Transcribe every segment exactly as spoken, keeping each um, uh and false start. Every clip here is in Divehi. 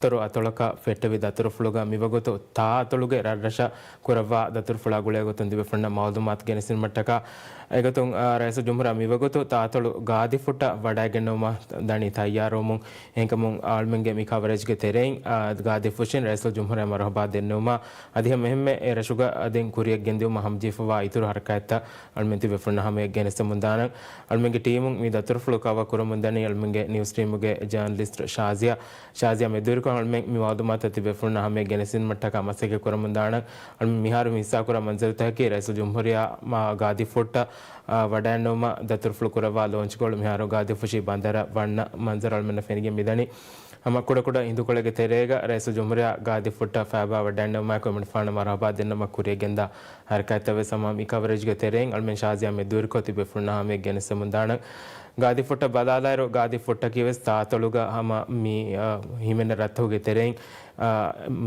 އަތޮޅަކަށް ފެއްޓެވި ދަތުރުފުޅުގަ މިވަގުތު ތާއަތޮޅުގެ ރަށްރަށަށް ކުރައްވާ ދަތުރުފުޅާ ގުޅޭގޮތުން ތިބޭފުޅުންނަށް މައުލޫމާތު ގެނެސްދިނުމަށްޓަކާ، އެގޮތުން، އާ، ރައީސުލްޖުމްހޫރިއްޔާ މިވަގުތު ތާއަތޮޅު ގާދިފުއްޓަށް ވަޑައިގެންނެވުމަށް ދަނީ ތައްޔާރުވުމުން. އެހެންކަމުން އަޅުމެންގެ މި ކަވަރޭޖްގެ ތެރެއިން، އާ، ގާދިފުށިން ރައީސުލްޖުމްހޫރިއްޔާ މަރުހަބާ ދެންނެވުމާ، އަދި ހަމަ އެހެންމެ އެ ރަށުގަ ދެން ކުރިއަށް ގެންދިއުމަށް ހަމަޖެހިފަވާ އިތުރު ހަރަކާތްތައް އަޅުމެން ތިބޭފުޅުންނަށް ހަމަޔަށް ގެނެސްދެމުންދާނަން. އަޅުމެންގެ ޓީމުން މި ދަތުރުފުޅު ކަވަރ ކުރަމުންދަނީ އަޅުމެންގެ ނިއުސް ޓީމުގެ ޖާނަލިސްޓް ޝާޒިޔާ. ޝާޒިޔާ މެދުވެރިކޮށް އަޅުމެން މި މައުލޫމާތު ތިބޭފުޅުންނަށް ހަމަޔަށް ގެނެސްދިނުމަށްޓަކާ މަސައްކަތް ކުރަމުންދާނަން. އަޅުމެން މިހާރު މި ހިއްސާކުރާ މަންޒަރުތަކަކީ ރައީސުލްޖުމްހޫރިއްޔާ މާ ގާދިފުއްޓަށް، އާ، ވަޑައިގެންނެވުމަށް ދަތުރުފުޅު ކުރައްވާ ލޯންޗްކޮޅު މިހާރު ގާދިފުށި ބަނދަރަށް ވަންނަ މަންޒަރު އަޅުމެންނަށް ފެނިގެން މިދަނީ. ހަމަ ކުޑަކުޑަ ހިނދުކޮޅެއްގެ ތެރޭގަ ރައީސުލްޖުމްހޫރިއްޔާ ގާދިފުއްޓަށް ފައިބާ ވަޑައިގެންނެވުމާއެކު އެމަނިކުފާނަށް މަރުހަބާ ދެންނެވުމަށް ކުރިއަށް ގެންދާ ހަރަކާތްތައް ވެސް ހަމަ މި ކަވަރޭޖްގެ ތެރެއިން އަޅުމެން ޝާޒިޔާ މެދުވެރިކޮށް ތިބޭފުޅުންނަށް ހަމަޔަށް ގެނެސްދެމުންދާނަން. ގާދިފުއްޓަށް ބަލާލާއިރު، ގާދިފުއްޓަކީ ވެސް ތާއަތޮޅުގަ ހަމަ މި، އާ، ހިމެނޭ ރަށްތަކުގެ ތެރެއިން، އާ،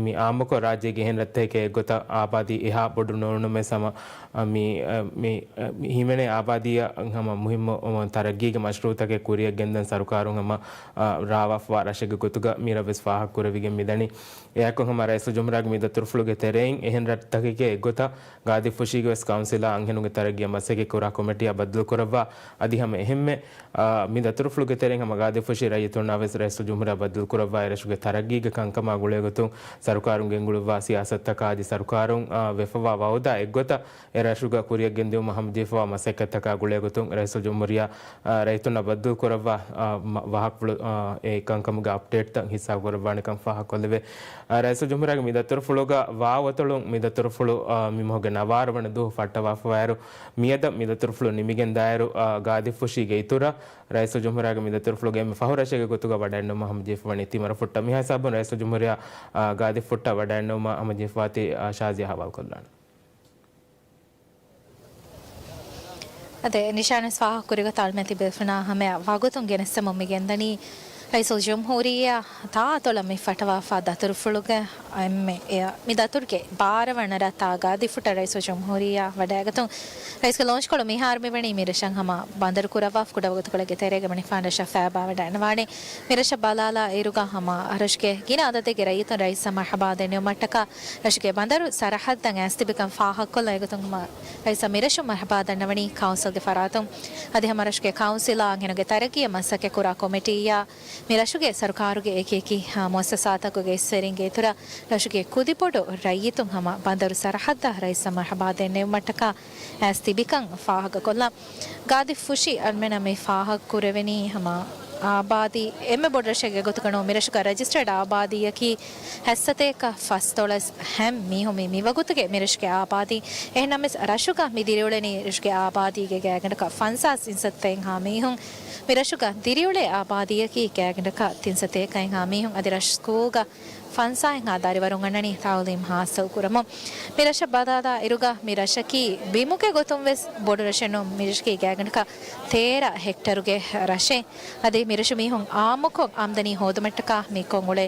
މި އާއްމުކޮށް ރާއްޖޭގެ އެހެން ރަށްތަކެއް އެއްގޮތަށް އާބާދީ އެހާ ބޮޑު ނޯންނަމަވެސް ހަމަ، އާ، މި، އާ، މި، އާ، މި ހިމެނޭ އާބާދީއަށް ހަމަ މުހިއްމު، އާ، ތަރައްގީގެ މަޝްރޫއުތަކެއް ކުރިއަށް ގެންދަން ސަރުކާރުން ހަމަ، އާ، ރާވާފަވާ ރަށެއްގެ ގޮތުގަ މި ރަށް ވެސް ފާހަގަ ކުރެވިގެން މިދަނީ. އެއާއެކު ހަމަ ރައީސުލްޖުމްހޫރިއްޔާގެ މި ދަތުރުފުޅުގެ ތެރެއިން އެހެން ރަށްތަކެކޭ އެއްގޮތަށް ގާދިފުށީގެ ވެސް ކައުންސިލާ އަންހެނުންގެ ތަރައްގީއަށް މަސައްކަތް ކުރާ ކޮމިޓީއާ ބައްދަލުކުރައްވާ، އަދި ހަމަ އެހެންމެ، އާ، މި ދަތުރުފުޅުގެ ތެރެއިން ހަމަ ގާދިފުށި ރައްޔިތުންނާ ވެސް ރައީސުލްޖުމްހޫރިއްޔާ ބައްދަލުކުރައްވާ އެ ރަށުގެ ތަރައްގީގެ ކަންކަމާ ގުޅޭގޮތުން ސަރުކާރުން ގެންގުޅުއްވާ ސިޔާސަތުތަކާ އަދި ސަރުކާރުން، އާ، ވެފަވާ ވައުދާ އެއްގޮތަށް އެ ރަށުގަ ކުރިއަށް ގެންދިއުމަށް ހަމަޖެހިފަވާ މަސައްކަތްތަކާ ގުޅޭގޮތުން ރައީސުލްޖުމްހޫރިއްޔާ، އާ، ރައްޔިތުންނަށް ބައްދަލުކުރައްވާ، އާ، މަ-، ވާހަކަފުޅު، އާ، އެ ކަންކަމުގެ އަޕްޑޭޓްތައް ހިއްސާކުރައްވާނެކަން ފާހަގަކޮށްލެވޭ. އާ، ރައީސުލްޖުމްހޫރިއްޔާގެ މި ދަތުރުފުޅުގަ ވާ އަތޮޅުން މި ދަތުރުފުޅު، އާ، މި މަހުގެ ނަވާރަ ވަނަ ދުވަހު ފައްޓަވާފަވާއިރު، މިއަދަށް މި ދަތުރުފުޅު ނިމިގެންދާއިރު، އާ، ގާދިފުށީގެ އިތުރަށް ރައީސުލްޖުމްހޫރިއްޔާގެ މި ދަތުރުފުޅުގެ އެންމެ ފަހު ރަށެއްގެ ގޮތުގަ ވަޑައިގެންނެވުމަށް ހަމަޖެހިފަވަނީ ތިމަރަފުއްޓަށް. މިހާ ހިސާބުން ރައީސުލްޖުމްހޫރިއްޔާ، އާ، ގާދިފުއްޓަށް ވަޑައިގެންނެވުމަށް ހަމަޖެހިފަވާތީ، އާ، ޝާޒިޔާ ހަވާލުކޮށްލާނެ. އަދި ނިޝާން ވެސް ފާހަގަކުރި ގޮތަށް އަޅުމެން ތިބޭފުޅުންނާ ހަމަޔަށް ވަގުތުން ގެނެސްދެމުން މި ގެންދަނީ ރައީސުލްޖުމްހޫރިއްޔާ ތާއަތޮޅަށް މި ފައްޓަވާފަ ދަތުރުފުޅުގެ އެންމެ އެ، މި ދަތުރުގެ ބާރަ ވަނަ ރަށްތާ ގާދިފުއްޓަށް ރައީސުލްޖުމްހޫރިއްޔާ ވަޑައިގަތުން. ރައީސްގެ ލޯންޗްކޮޅު މިހާރު މިވަނީ މި ރަށަށް ހަމަ ބަނދަރު ކުރައްވާފަ ކުޑަވަގުތުކޮޅެއްގެ ތެރޭގަ އެމަނިކުފާނު ރަށަށް ފައިބާވަޑައިގަންނަވާނެ. މި ރަށަށް ބަލާލާ އިރުގަ ހަމަ ރަށުގެ ގިނަ އަދަދެއްގެ ރައްޔިތުން ރައީސަށް މަރްޙަބާ ދެންނެވުމަށްޓަކާ ރަށުގެ ބަނދަރު ސަރަހައްދަށް އައިސް ތިބިކަން ފާހަގަކޮށްލަން. އެގޮތުން ހަމަ ރައީސަށް މިރަށުން މަރްޙަބާ ދަންނަވަނީ ކައުންސިލްގެ ފަރާތުން. އަދި ހަމަ ރަށުގެ ކައުންސިލާ އަންހެނުންގެ ތަރައްގީއަށް މަސައްކަތް ކުރާ ކޮމިޓީއާ، މި ރަށުގެ ސަރުކާރުގެ އެކި އެކި، އާ، މުއައްސަސާތަކުގެ އިސްވެރިންގެ އިތުރަށް ރަށުގެ ކުދިބޮޑު ރައްޔިތުން ހަމަ ބަނދަރު ސަރަހައްދަށް ރައީސަށް މަރްޙަބާ ދެންނެވުމަށްޓަކާ އައިސް ތިބިކަން ފާހަގަކޮށްލަން. ގާދިފުށި އަޅުމެނަށް މި ފާހަގަކުރެވެނީ ހަމަ އާބާދީ އެންމެ ބޮޑު ރަށެއްގެ ގޮތުގަ ނޫން، މި ރަށުގަ ރަޖިސްޓަރޑް އާބާދީއަކީ ހަތްސަތޭކަ ފަސްދޮޅަސް. ހަމަ މީހުން މި، މިވަގުތުގެ މި ރަށުގެ އާބާދީ. އެހެންނަމަވެސް ރަށުގަ މި ދިރިއުޅެނީ ރަށުގެ އާބާދީގެ ގާތްގަނޑަކަށް ފަންސާސް ތިންސައްތައެއްހާ މީހުން. މި ރަށުގަ ދިރިއުޅޭ އާބާދީއަކީ ގާތްގަނޑަކަށް ތިންސަތޭކައެއްހާ މީހުން. އަދި ރަށު ސްކޫލްގަ ފަންސާއެއްހާ ދަރިވަރުން އަންނަނީ ތައުލީމް ހާއްސަލު ކުރަމުން. މި ރަށަށް ބަލާލާ އިރުގަ މި ރަށަކީ ބިމުގެ ގޮތުން ވެސް ބޮޑު ރަށެއް ނޫން. މި ރަށަކީ ގާތްގަނޑަކަށް ތޭރަ ހެކްޓަރުގެ ރަށެއް. އަދި މި ރަށު މީހުން އާއްމުކޮށް އާމްދަނީ ހޯދުމަށްޓަކާ މި ކޮށްއުޅޭ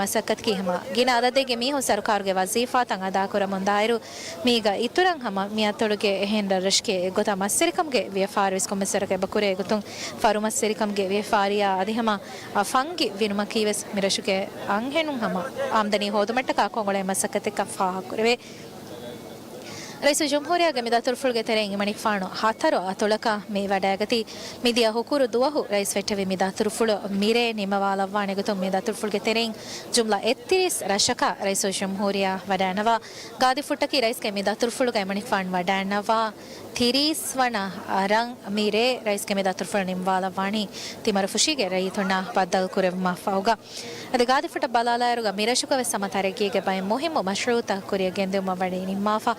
މަސައްކަތަކީ ހަމަ ގިނަ އަދަދެއްގެ މީހުން ސަރުކާރުގެ ވަޒީފާތައް އަދާކުރަމުންދާއިރު، މީގަ އިތުރަށް ހަމަ މި އަތޮޅުގެ އެހެން ރަށްރަށުގެ އެއްގޮތަށް މަސްވެރިކަމުގެ ވިޔަފާރިވެސް ކޮންމެސް ވަރަކަށް އެބަކުރޭ ގޮތުން، ފަރުމަސްވެރިކަމުގެ ވިޔަފާރިއާ އަދި ހަމަ އަ، ފަންގި ވިނުމަކީވެސް މި ރަށުގެ އަންހެނުން ހަމަ އާމްދަނީ ހޯދުމަށްޓަކާ ކޮށްއުޅޭ މަސައްކަތެއްކަން ފާހަގަކުރެވޭ. ރައީސުލްޖުމްހޫރިއްޔާގެ މި ދަތުރުފުޅުގެ ތެރެއިން އެމަނިކުފާނު ހަތަރު އަތޮޅަކަށް މި ވަޑައިގަތީ، މިދިޔަ ހުކުރު ދުވަހު ރައީސް ފެއްޓެވި މި ދަތުރުފުޅު މިރޭ ނިމަވާލައްވާނެ ގޮތުން މި ދަތުރުފުޅުގެ ތެރެއިން ޖުމްލަ އެއްތިރީސް ރަށަކަށް ރައީސުލްޖުމްހޫރިއްޔާ ވަޑައިނަވާ. ގާދިފުއްޓަކީ ރައީސްގެ މި ދަތުރުފުޅުގަ އެމަނިކުފާނު ވަޑައިނަވާ ތިރީސް ވަނަ ރަށް. މިރޭ ރައީސްގެ މި ދަތުރުފުޅު ނިންމާލައްވާނީ ތިމަރަފުށީގެ ރައްޔިތުންނާ ބައްދަލުކުރެވުމަށްފަހުގަ. އަދި ގާދިފުއްޓަށް ބަލާލާއިރުގަ މި ރަށުގަ ވެސް ހަމަ ތަރައްގީގެ ބައެއް މުހިއްމު މަޝްރޫއުތައް ކުރިއަށް ގެންދިއުމަށް ވަނީ ނިންމާފަ.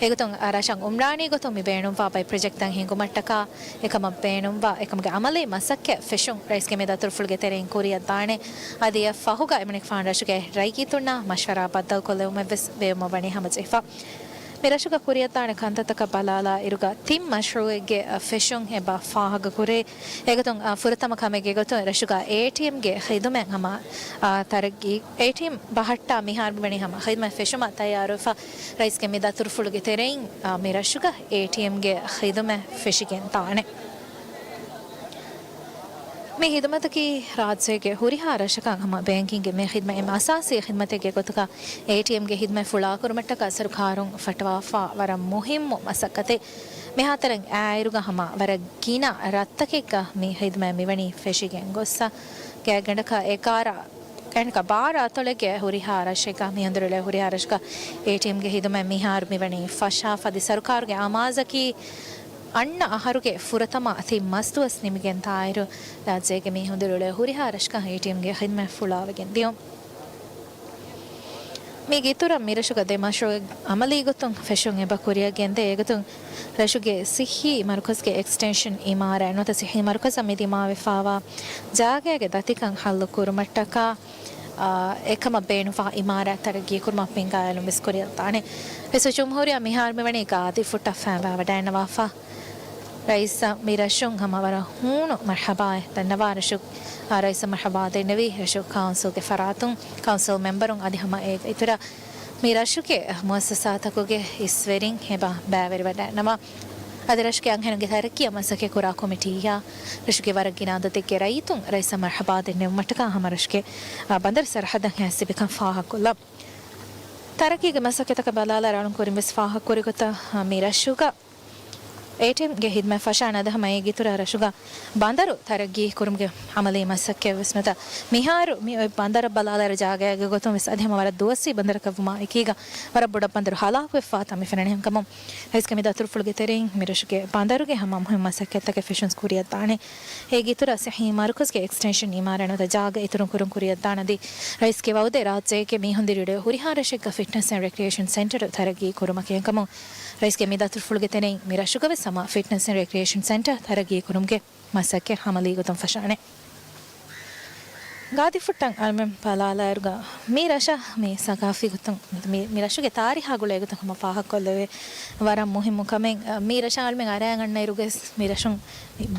އެގޮތުން ރަށަށް އުމްރާނީ ގޮތުން މި ބޭނުންވާ ބައެއް ޕްރޮޖެކްޓްތައް ހިންގުމަށްޓަކާ އެކަމަށް ބޭނުންވާ އެކަމުގެ އަމަލީ މަސައްކަތް ފެށުން ރައީސްގެ މި ދަތުރުފުޅުގެ ތެރެއިން ކުރިއަށް ދާނެ. އަދި އެއަށް ފަހުގަ އެމަނިކުފާނު ރަށުގެ ރައްޔިތުންނާ މަޝްވަރާ ބައްދަލުކޮށްލެވުމެއްވެސް ބޭއްވުމަށް ވަނީ ހަމަޖެހިފަ. މި ރަށުގަ ކުރިއަށްދާނެ ކަންތައްތަކަށް ބަލާލާ އިރުގަ ތިން މަޝްރޫއެއްގެ ފެށުން އެބަ ފާހަގަކުރޭ. އެގޮތުން، އާ، ފުރަތަމަ ކަމެއްގެ ގޮތުން ރަށުގަ އޭޓީއެމްގެ ޚިދުމަތް ހަމަ، އާ، ތަރައްގީ، އޭޓީއެމް ބަހައްޓާ މިހާރު މިވަނީ ހަމަ ޚިދުމަތް ފެށުމަށް ތައްޔާރުވެފަ. ރައީސްގެ މި ދަތުރުފުޅުގެ ތެރެއިން، އާ، މި ރަށުގަ އޭޓީއެމްގެ ޚިދުމަތް ފެށިގެން ދާނެ. މި ހިދުމަތަކީ ރާއްޖޭގެ ހުރިހާ ރަށަކަށް ހަމަ ބޭންކިންގ މި ހިދުމަތް އެންމެ އަސާސީ ހިދުމަތެއްގެ ގޮތުގަ އޭޓީއެމްގެ ހިދުމަތް ފުޅާކުރުމަށްޓަކާ ސަރުކާރުން ފައްޓަވާފާ ވަރަށް މުހިއްމު މަސައްކަތެއް. މިހާތަނަށް އައިއިރުގަ ހަމަ ވަރަށް ގިނަ ރަށްތަކެއްގަ މި ހިދުމަތް މިވަނީ ފެށިގެން ގޮއްސަ. ގާތްގަނޑަކަށް އެކާރަ ގާތްގަނޑަކަށް ބާރަ އަތޮޅެއްގެ ހުރިހާ ރަށެއްގަ މިހެން ދުރުޅޭ ހުރިހާ ރަށަކަށް އޭޓީއެމްގެ ހިދުމަތް މިހާރު މިވަނީ ފަށާފަ. އަދި ސަރުކާރުގެ އަމާޒަކީ އަންނަ އަހަރުގެ ފުރަތަމަ ތިން މަސްދުވަސް ނިމިގެން ދާއިރު ރާއްޖޭގެ މީހުން ދުރުޅޭ ހުރިހާ ރަށަކަށް އޭޓީއެމްގެ ހިދުމަތް ފުޅާވެގެން ދިޔުން. މީގެ އިތުރަށް މިރަށުގަ ދެ މަޝްރޫއެއް އަމަލީ ގޮތުން ފެށުން އެބަ ކުރިއަށް ގެންދޭ. އެގޮތުން ރަށުގެ ސިއްހީ މަރުކަޒުގެ އެކްސްޓެންޝަން އިމާރާތް ނުވަތަ ސިއްހީ މަރުކަޒަށް މި ދިމާވެފާވާ ޖާގައިގެ ދަތިކަން ހައްލު ކުރުމަށްޓަކާ، އާ، އެކަމަށް ބޭނުންވާ އިމާރާތް ތަރައްގީ ކުރުމަށް ފިންގާއެޅުން ވެސް ކުރިއަށްދާނެ. ރައީސުލްޖުމްހޫރިއްޔާ މިހާރު މިވަނީ ގާދި ފުއްޓަށް ފައިވާ ވަޑައިންނަވާފަ. ރައީސަށް މި ރަށުން ހަމަ ވަރަށް ހޫނު މަރްޙަބާއެއް ދަންނަވާ. ރަށު، އާ، ރައީސަށް މަރްޙަބާ ދެންނެވީ ރަށު ކައުންސިލްގެ ފަރާތުން، ކައުންސިލް މެމްބަރުން އަދި ހަމަ އޭގެ އިތުރަށް މި ރަށުގެ މުއައްސަސާތަކުގެ އިސްވެރިން އެބަ ބައިވެރިވަޑައިންނަވާ. އަދި ރަށުގެ އަންހެނުންގެ ތަރައްޤީއަށް މަސައްކަތް ކުރާ ކޮމިޓީއާ ރަށުގެ ވަރަށް ގިނަ އަދަދެއްގެ ރައްޔިތުން ރައީސަށް މަރްޙަބާ ދެންނެވުމަށްޓަކާ ހަމަ ރަށުގެ، އާ، ބަނދަރު ސަރަހައްދަށް ހައިސް ތިބިކަން ފާހަގަކޮށްލަން. ތަރައްޤީގެ މަސައްކަތަކަށް ބަލާލާ އަޅުން ކުރިން ވެސް ފާހަގަކުރި ގޮތަށް، އާ، މި ރަށުގަ އޭޓީއެމްގެ ހިދުމަތް ފަށާނެ އަދި ހަމަ އޭގެ އިތުރަށް ރަށުގަ ބަނދަރު ތަރައްގީ ކުރުމުގެ އަމަލީ މަސައްކަތް ވެސް ނުވަތަ މިހާރު މި އޮތް ބަނދަރަށް ބަލާލާއިރު ޖާގައިގެ ގޮތުން ވެސް އަދި ހަމަ ވަރަށް ދުވަސްވީ ބަނދަރަކަށް ވުމާ އެކީގަ ވަރަށް ބޮޑަށް ބަނދަރު ހަލާކުވެފާ ތަން މި ފެންނަނީ. ހަމަކަމުން ރައީސްގެ މި ދަތުރުފުޅުގެ ތެރެއިން މި ރަށުގެ ބަނދަރުގެ ހަމަ މުހިންމު މަސައްކަތްތަކެއް ފެށުން ކުރިއަށްދާނެ. އޭގެ އިތުރަށް ސިއްހީ މަރުކަޒުގެ އެކްސްޓެންޝަން އިމާރާތް ނުވަތަ ޖާގަ އިތުރުން ކުރުން ކުރިއަށްދާނެ އަދި ރައީސްގެ ވައުދެއް ރާއްޖޭގެ މީހުން ދިރިއުޅޭ ހުރިހާ ރަށެއްގަ ފިޓްނަސް އެންޑް ރެކްރިއޭޝަން ސެންޓަރު ތަރައްގީ ކުރުމަކީ. ހަމަކަމުން ރައީސްގެ މި ދަތުރުފުޅުގެ ތެރެއިން މި ރަށުގަ ވެސް ހަމަ ފިޓްނަސް އެންޑް ރެކްރިއޭޝަން ސެންޓަރ ތަރައްގީ ކުރުމުގެ މަސައްކަތް އަމަލީ ގޮތުން ފަށާނެ. ގާދިފުއްޓަށް އަޅުމެން ބަލާލާއިރުގަ މި ރަށަށް މި ސަގާފީ ގޮތުން މި، މި ރަށުގެ ތާރީހާ ގުޅޭ ގޮތުން ހަމަ ފާހަގަކޮށްލެވޭ ވަރަށް މުހިއްމު ކަމެއް. މި ރަށަށް އަޅުމެން އަރައިގަންނައިރުގެ މި ރަށުން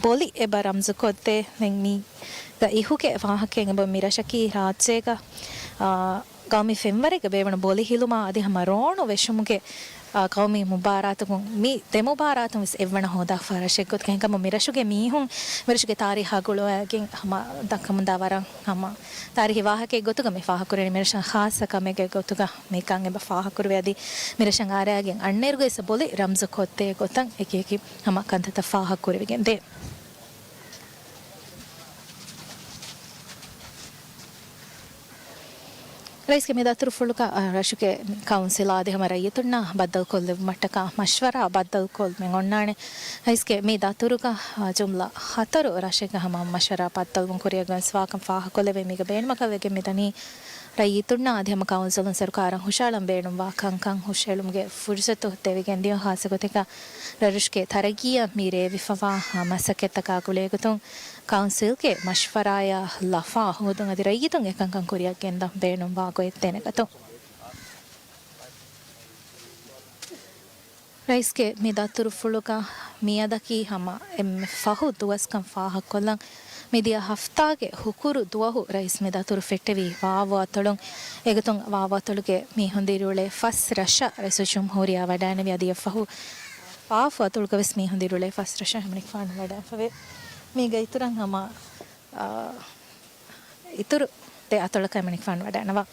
ބޮލި އެބަ ރަމްޒުކޮށްދޭ. ދެން މީގަ އިހުގެ ވާހަކައެއް އެބަ މި ރަށަކީ ރާއްޖޭގަ، އާ، ގައުމީ ފެންވަރެއްގަ ބޭއްވުނު ބޮލި ހިލުމާ އަދި ހަމަ ރޯނު ވެށުމުގެ، އާ، ގައުމީ މުބާރާތަކުން މި ދެ މުބާރާތުން ވެސް އެއްވަނަ ހޯދާފާ ރަށެއް ގޮތުގަ ހިނގަމު މި ރަށުގެ މީހުން މި ރަށުގެ ތާރީހާ ގުޅުވައިގެން ހަމަ ދައްކަމުންދާ ވަރަށް ހަމަ ތާރީހީ ވާހަކައެއް ގޮތުގަ މި ފާހަގަކުރަނީ. މި ރަށަށް ޚާއްޞަ ކަމެއްގެ ގޮތުގަ މިކަން އެބަ ފާހަގަކުރެވޭ އަދި މި ރަށަށް އަރައިގެން އަންނައިރުގައި ބޮލި ރަމްޒު ކޮށްދޭ ގޮތަށް އެކި އެކި ހަމަ ކަންތައްތައް ފާހަގަކުރެވިގެން ދޭ. ރައީސްގެ މި ދަތުރުފުޅުގަ، އަ، ރަށުގެ ކައުންސިލާ އަދި ހަމަ ރައްޔިތުންނާ ބައްދަލުކޮށްލެވުމަށްޓަކާ މަޝްވަރާ ބައްދަލުކޮށް މި އޮންނާނެ. ރައީސްގެ މި ދަތުރުގަ، އަ، ޖުމްލަ ހަތަރު ރަށެއްގަ ހަމަ މަޝްވަރާ ބައްދަލުވުން ކުރިއަށް ގެނެސްފާކަން ފާހަގަކޮށްލެވޭ. މީގަ ބޭނުމަކަށް ވެގެން މިދަނީ ރައްޔިތުންނާ އަދި ހަމަ ކައުންސިލުން ސަރުކާރަށް ހުށައަޅަން ބޭނުންވާ ކަންކަން ހުށައެޅުމުގެ ފުރުސަތު ދެވިގެން ދިޔުން. ޚާއްސަ ގޮތެއްގަ ރަށުގެ ތަރައްގީއަށް މި ރޭވިފަވާ މަސައްކަތްތަކާ ގުޅޭގޮތުން ކައުންސިލްގެ މަޝްވަރާޔާ ލަފާ ހޯދުން އަދި ރައްޔިތުން އެކަންކަން ކުރިއަށް ގެންދަން ބޭނުންވާ ގޮތް ދެނެގަތުން. ރައީސްގެ މި ދަތުރުފުޅުގަ މިއަދަކީ ހަމަ އެންމެ ފަހު ދުވަސްކަން ފާހަގަކޮށްލަން. މިދިޔަ ހަފްތާގެ ހުކުރު ދުވަހު ރައީސް މި ދަތުރު ފެއްޓެވީ ވާވު އަތޮޅުން. އެގޮތުން ވާވު އަތޮޅުގެ މީހުން ދިރިއުޅޭ ފަސް ރަށަށް ރައީސުލްޖުމްހޫރިއްޔާ ވަޑައިނެވި އަދި އެއަށްފަހު ވާވު އަތޮޅުގަވެސް މީހުން ދިރިއުޅޭ ފަސް ރަށަށް ހަމަނިކުފާނު ވަޑައިފަވޭ. މީގެ އިތުރަށް ހަމަ، އާ، އިތުރު ދެ އަތޮޅަކަށް މަނިކުފާނު ވަޑައިނަވާ.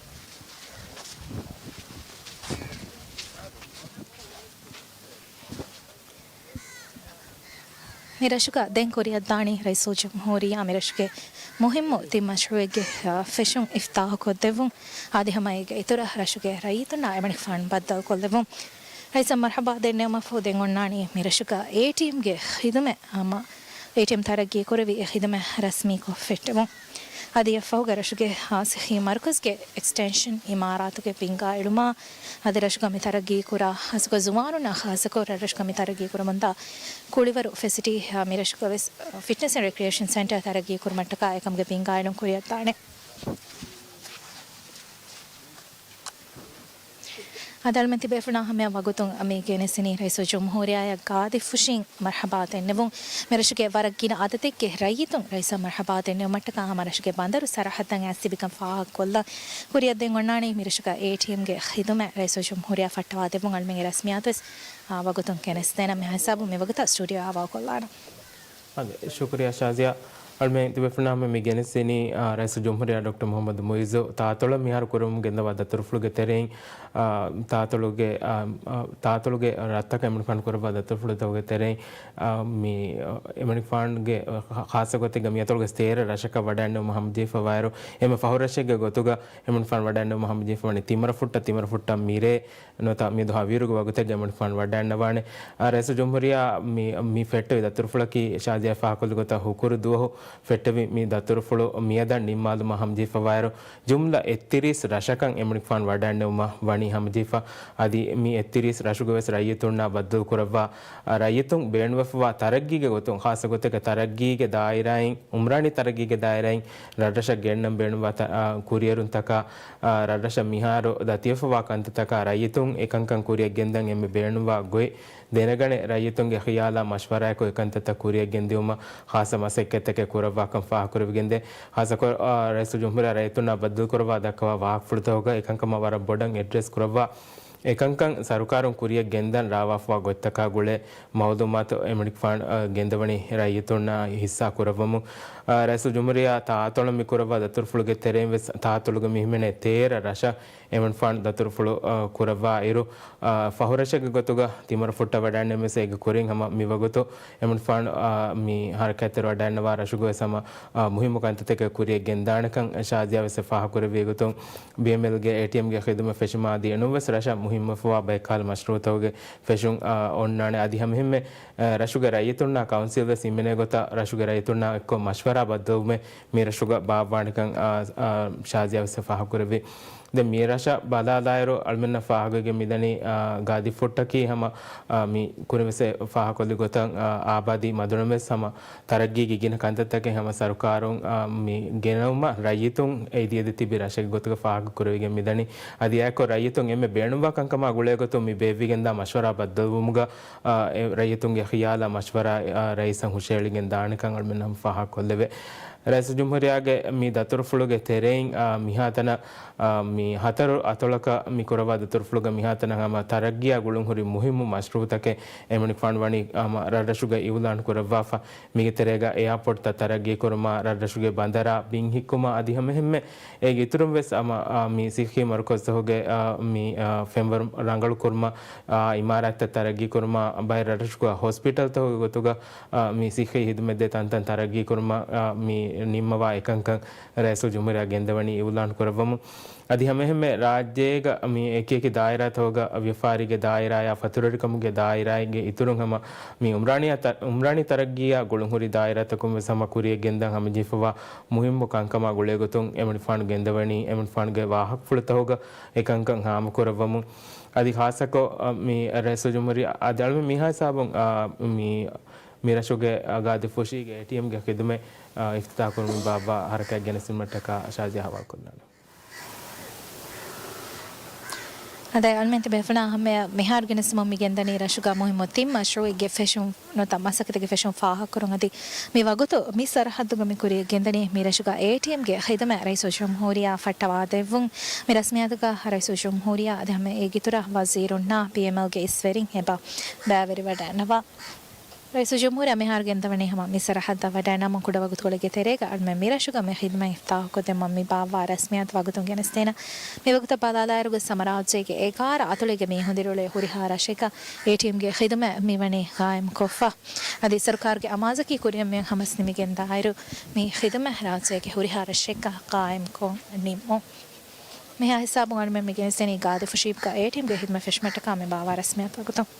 މި ރަށުގަ ދެން ކުރިއަށްދާނީ ރައީސުލްޖުމްހޫރިއްޔާ މި ރަށުގެ މުހިއްމު ތިން މަޝްރޫއެއްގެ، އާ، ފެށުން އިފްތާހު ކޮށްދެއްވުން. އަދި ހަމަ އޭގެ އިތުރަށް ރަށުގެ ރައްޔިތުންނާ އެމަނިކުފާނު ބައްދަލުކޮށްލެއްވުން. ރައީސަށް މަރްޙަބާ ދެންނެވުމަށްފަހު ދެން އޮންނާނީ މި ރަށުގަ އޭޓީއެމްގެ ޚިދުމަތް ހަމަ އޭޓީއެމް ތަރައްގީ ކުރެވި އެ ޚިދުމަތް ރަސްމީކޮށް ފެއްޓެވުން. އަދި އެއަށްފަހުގަ ރަށުގެ ހާސިހީ މަރުކަޒުގެ އެކްސްޓެންޝަން އިމާރާތުގެ ފިންގާ އެޅުމާ، އަދި ރަށުގަ މި ތަރައްގީ ކުރާ ހަސަކޮ ޒުވާނުންނާ ޚާއްސަކޮށް ރަށްރަށުގަ މި ތަރައްގީ ކުރަމުންދާ ކުޅިވަރު ފެސިޓީ މި ރަށުގަ ވެސް ފިޓްނަސް އެންޑް ރެކްރިއޭޝަން ސެންޓަރ ތަރައްގީ ކުރުމަށްޓަކާ އެކަމުގެ ފިންގާ އެޅުން ކުރިއަށްދާނެ. އަދި އަޅުމެން ތިބޭފުޅާ ހަމަޔަށް ވަގުތުން މި ގެނެސްދިނީ ރައީސުލްޖުމްހޫރިއްޔާއަށް ގާދިފުށިން މަރްޙަބާ ދެންނެވުން. މި ރަށުގެ ވަރަށް ގިނަ އަދަދެއްގެ ރައްޔިތުން ރައީސަށް މަރްޙަބާ ދެންނެވުމަށްޓަކާ ހަމަ ރަށުގެ ބަނދަރު ސަރަހައްދަށް އައިސް ތިބިކަން ފާހަގަކޮށްލަން. ކުރިއަށްދެން އޮންނާނީ މި ރަށުގަ އޭޓީއެމްގެ ޚިދުމަތް ރައީސުލްޖުމްހޫރިއްޔާ ފައްޓަވާދެއްވުން. އަޅުމެންގެ ރަސްމިއްޔާތުވެސް، އާ، ވަގުތުން ގެނެސްދޭނަން. މި ހިސާބުން މިވަގުތަށް ސްޓޫޑިއޯ އާވާ ކޮށްލާނަން. ޝުކުރިއްޔާ ޝާޒިޔާ. އަޅުމެން ތިބޭފުޅުންނާ ހަމަ މި ގެނެސްދިނީ، އާ، ރައީސުލްޖުމްހޫރިއްޔާ ޑޮކްޓަރ މުޙައްމަދު މުޢިއްޒު ތާއަތޮޅަށް މިހާރު ކުރަމުން ގެންދަވާ ދަތުރުފުޅުގެ ތެރެއިން، އާ، ތާއަތޮޅުގެ، އާ، އާ، ތާއަތޮޅުގެ ރަށްތަކަށް އެމަނިކުފާނު ކުރައްވާ ދަތުރުފުޅުތަކުގެ ތެރެއިން، އާ، މި، އާ، އެމަނިކުފާނުގެ، އާ، ޚާއްޞަ ގޮތެއްގަ މި އަތޮޅުގެ ސްތޭރަ ރަށަކަށް ވަޑައިންނެވުމަށް ހަމަޖެހިފަވާއިރު، އެންމެ ފަހު ރަށެއްގެ ގޮތުގަ އެމަނިކުފާނު ވަޑައިންނެވުމަށް ހަމަޖެހިފަވާނީ ތިމަރަފުއްޓަށް، ތިމަރަފުއްޓަށް މިރޭ ނުވަތަ މިއަދު ހަވީރުގެ ވަގުތެއްގަ އެމަނިކުފާނު ވަޑައިންނަވާނެ. އާ، ރައީސުލްޖުމްހޫރިއްޔާ މި، މި ފެއްޓެވި ދަތުރުފުޅަކީ ޝާޒިޔާ ފާހަގަކޮށްލި ގޮތަށް ހުކުރު ދުވަހު ފެއްޓެވި މި ދަތުރުފުޅު މިއަދަށް ނިންމާލުމަށް ހަމަޖެހިފަވާއިރު، ޖުމްލަ އެއްތިރީސް ރަށަކަށް އެމަނިކުފާނު ވަޑައިންނެވުމަށް ވަނީ ހަމަޖެހިފަ. އަދި މި އެއްތިރީސް ރަށުގަ ވެސް ރައްޔިތުންނާ ބައްދަލު ކުރައްވާ، އާ، ރައްޔިތުން ބޭނުންވެފަވާ ތަރައްގީގެ ގޮތުން، ޚާއްޞަ ގޮތެއްގެ ތަރައްގީގެ ދާއިރާއިން، އުމްރާނީ ތަރައްގީގެ ދާއިރާއިން ރަށްރަށަށް ގެންނަން ބޭނުންވާ ތަ-، އާ، ކުރިއެރުންތަކާ، އާ، ރަށްރަށަށް މިހާރު ދަތިވެފަވާ ކަންތައްތަކާ ރައްޔިތުން އެކަންކަން ކުރިއަށް ގެންދަން އެންމެ ބޭނުންވާ ގޮތް ދެނެގަނެ، ރައްޔިތުންގެ ޚިޔާލާ މަޝްވަރާއެކު އެކަންތައްތައް ކުރިއަށް ގެންދިއުމަށް ޚާއްޞަ މަސައްކަތްތަކެއް ކުރައްވާކަން ފާހަގަކުރެވިގެންދޭ. ޚާއްޞަކޮށް، އާ، ރައީސުލްޖުމްހޫރިއްޔާ ރައްޔިތުންނާ ބައްދަލުކުރައްވާ ދައްކަވާ ވާހަކަފުޅުތަކުގަ އެކަންކަމާ ވަރަށް ބޮޑަށް އެޑްރެސް ކުރައްވާ، އެކަންކަން ސަރުކާރުން ކުރިއަށް ގެންދަން ރާވާފަވާ ގޮތްތަކާ ގުޅޭ މައުލޫމާތު އެމަނިކުފާނު، އާ، ގެންދަވަނީ ރައްޔިތުންނާ ހިއްސާ ކުރައްވަމުން. އާ، ރައީސުލްޖުމްހޫރިއްޔާ ތާއަތޮޅަށް މި ކުރައްވާ ދަތުރުފުޅުގެ ތެރެއިން ވެސް ތާއަތޮޅުގަ މި ހިމެނޭ ތޭރަ ރަށަށް އެމަނިކުފާނު ދަތުރުފުޅު، އާ، ކުރައްވާ އިރު، އާ، ފަހުރަށެއްގެ ގޮތުގަ ތިމަރަފުއްޓަށް ވަޑައިންނެވުމަށް ވެސް އޭގެ ކުރިން ހަމަ މިވަގުތު އެމަނިކުފާނު، އާ، މި ހަރަކާތްތެރި ވަޑައިންނަވާ ރަށުގަ ވެސް ހަމަ، އާ، މުހިއްމު ކަންތައްތަކެއް ކުރިއަށް ގެންދާނެކަން ޝާޒިޔާ ވެސް ފާހަގަކުރެއްވި ގޮތުން، ބީއެމްއެލްގެ އޭޓީއެމްގެ ޚިދުމަތް ފެށުމާ އަދި އެނޫންވެސް ރަށަށް މުހިއްމުވެފަވާ ބައެއްކަހަލަ މަޝްރޫއުތަކުގެ ފެށުން، އާ، އޮންނާނެ. އަދި ހަމައެހެންމެ، އާ، ރަށުގެ ރައްޔިތުންނާ ކައުންސިލް ވެސް ހިމެނޭ ގޮތަށް ރަށުގެ ރައްޔިތުންނާ އެއްކޮށް މަޝްވަރާ ބައްދަލުވުމެއް މި ރަށުގަ ބާއްވާނެކަން، އާ، އާ، ޝާޒިޔާ ވެސް ފާހަގަކުރެއްވި. ދެން މި ރަށަށް ބަލާލާއިރު، އަޅުމެންނަށް ފާހަގަވެގެން މިދަނީ، އާ، ގާދިފުއްޓަކީ ހަމަ، އާ، މި ކުރިން ވެސް ފާހަގަކޮށްލި ގޮތަށް، އާ، އާބާދީ މަދުނަމަ ވެސް ހަމަ ތަރައްގީގެ ގިނަ ކަންތައްތަކެއް ހަމަ ސަރުކާރުން، އާ، މި ގެނައުމަށް ރައްޔިތުން އެ ދިޔަދެތިބި ރަށެއްގެ ގޮތުގަ ފާހަގަކުރެވިގެން މިދަނީ. އަދި އެއާއެކު ރައްޔިތުން އެންމެ ބޭނުންވާ ކަންކަމާ ގުޅޭ ގޮތުން މި ބޭއްވިގެންދާ މަޝްވަރާ ބައްދަލުވުމުގަ، އާ، އެ ރައްޔިތުންގެ ޚިޔާލާ މަޝްވަރާ، އާ، ރައީސަށް ހުށައެޅިގެން ދާނެކަން އަޅުމެން ހަމަ ފާހަގަކޮށްލެވޭ. ރައީސުލްޖުމްހޫރިއްޔާގެ މި ދަތުރުފުޅުގެ ތެރެއިން، އާ، މިހާތަނަށް، އާ، މި ހަތަރު އަތޮޅަކަށް މި ކުރައްވާ ދަތުރުފުޅުގަ މިހާތަނަށް ހަމަ ތަރައްގީއާ ގުޅުންހުރި މުހިއްމު މަޝްރޫއުތަކެއް އެމަނިކުފާނު ވަނީ ހަމަ ރަށްރަށުގަ އިއުލާން ކުރައްވާފަ. މީގެ ތެރޭގަ އެއާޕޯޓްތައް ތަރައްގީ ކުރުމާ، ރަށްރަށުގެ ބަނދަރާ ބިން ހިއްކުމާ އަދި ހަމައެހެންމެ އޭގެ އިތުރުން ވެސް ހަމަ، އާ، މި ސިއްހީ މަރުކަޒުތަކުގެ، އާ، މި، އާ، ފެންވަރު ރަނގަޅު ކުރުމަށް، އާ، އިމާރާތްތައް ތަރައްގީ ކުރުމަށް، ބައެއް ރަށްރަށުގަ ހޮސްޕިޓަލްތަކުގެ ގޮތުގަ، އާ، މި ސިއްހީ ހިދުމަތްދޭ ތަންތަން ތަރައްގީ ކުރުމަށް، އާ، މި ނިންމަވާ އެކަންކަން ރައީސުލްޖުމްހޫރިއްޔާ ގެންދަވަނީ އިއުލާން ކުރައްވަމުން. އަދި ހަމައެހެންމެ ރާއްޖޭގަ މި އެކިއެކި ދާއިރާތަކުގަ ވިޔަފާރީގެ ދާއިރާޔާ ފަތުރުވެރިކަމުގެ ދާއިރާއިގެ އިތުރުން ހަމަ މި އުމްރާނީ ތަ-، އުމްރާނީ ތަރައްގީއާ ގުޅުންހުރި ދާއިރާތަކުން ވެސް ހަމަ ކުރިއަށް ގެންދަން ހަމަޖެހިފަވާ މުހިއްމު ކަންކަމާ ގުޅޭގޮތުން އެމަނިކުފާނު ގެންދަވަނީ އެމަނިކުފާނުގެ ވާހަކަފުޅުތަކުގަ އެކަންކަން ހާމަކުރައްވަމުން. އަދި ޚާއްޞަކޮށް، އަ، މި ރައީސުލްޖުމްހޫރިއްޔާ އަދި އަޅުމެން މިހާ ހިސާބުން، އަ، މި، މި ރަށުގެ، އަ، ގާދިފުށީގެ އޭޓީއެމްގެ ޚިދުމަތް، އަ، އިފްތިތާޙް ކުރުމުގެ ބާއްވާ ހަރަކާތް ގެނެސްދިނުމަށްޓަކާ ޝާޒިޔާ ހަވާލުކޮށްލާނެ. އަދި އަޅުމެން ތިބޭފުޅުންނާ ހަމަޔަށް މިހާރު ގެނެސްދިމުން މި ގެންދަނީ ރަށުގަ މުހިއްމު ތިން މަޝްރޫއުގެ ފެށުން ނުވަތަ މަސައްކަތުގެ ފެށުން ފާހަގަކުރުން. އަދި މި ވަގުތު މި ސަރަހައްދުގަ މި ކުރިއަށް ގެންދަނީ މި ރަށުގަ އޭޓީއެމްގެ ޚިދުމަތް ރައީސުލްޖުމްހޫރިއްޔާ ފައްޓަވާދެއްވުން. މި ރަސްމިއްޔާތުގަ ރައީސުލްޖުމްހޫރިއްޔާ އަދި ހަމަ އޭގެ އިތުރަށް ވަޒީރުންނާ ބީއެމްއެލްގެ އިސްވެރިން އެބަ ބައިވެރިވަޑައިގަންނަވާ. ރައީސުލްޖުމްހޫރިއްޔާ މިހާރު ގެންދަވަނީ ހަމަ މި ސަރަހައްދަށް ވަޑައިނަމުން ކުޑަވަގުތުކޮޅެއްގެ ތެރޭގަ އަޅުމެން މިރަށުގަ މި ޚިދުމަތް އިފްތިތާޙުކޮށްދެއްވުމަށް މި ބާއްވާ ރަސްމިއްޔާތު ވަގުތުން ގެނެސްދޭނަން. މިވަގުތަށް ބަލާލާއިރު ހަމަ ރާއްޖޭގެ އެގާރަ އަތޮޅުގެ މީހުން ދިރިއުޅޭ ހުރިހާ ރަށެއްގަ އޭޓީއެމްގެ ޚިދުމަތް މިވަނީ ގާއިމްކޮށްފަ. އަދި ސަރުކާރުގެ އަމާޒަކީ ކުރިއަށް މިއޮތް ހަމަސް ނިމިގެންދާއިރު މި ޚިދުމަތް ރާއްޖޭގެ ހުރިހާ ރަށެއްގަ ގާއިމްކޮށް ނިންމުން. މިހާ ހިސާބުން އަޅުމެން މި ގެނެސްދެނީ ގާދިފުށީގެ އޭޓީއެމްގެ ޚިދުމަތް ފެށުމަށްޓަކާ މި ބާއްވާ ރަސްމިއްޔާތު ވަގުތުން.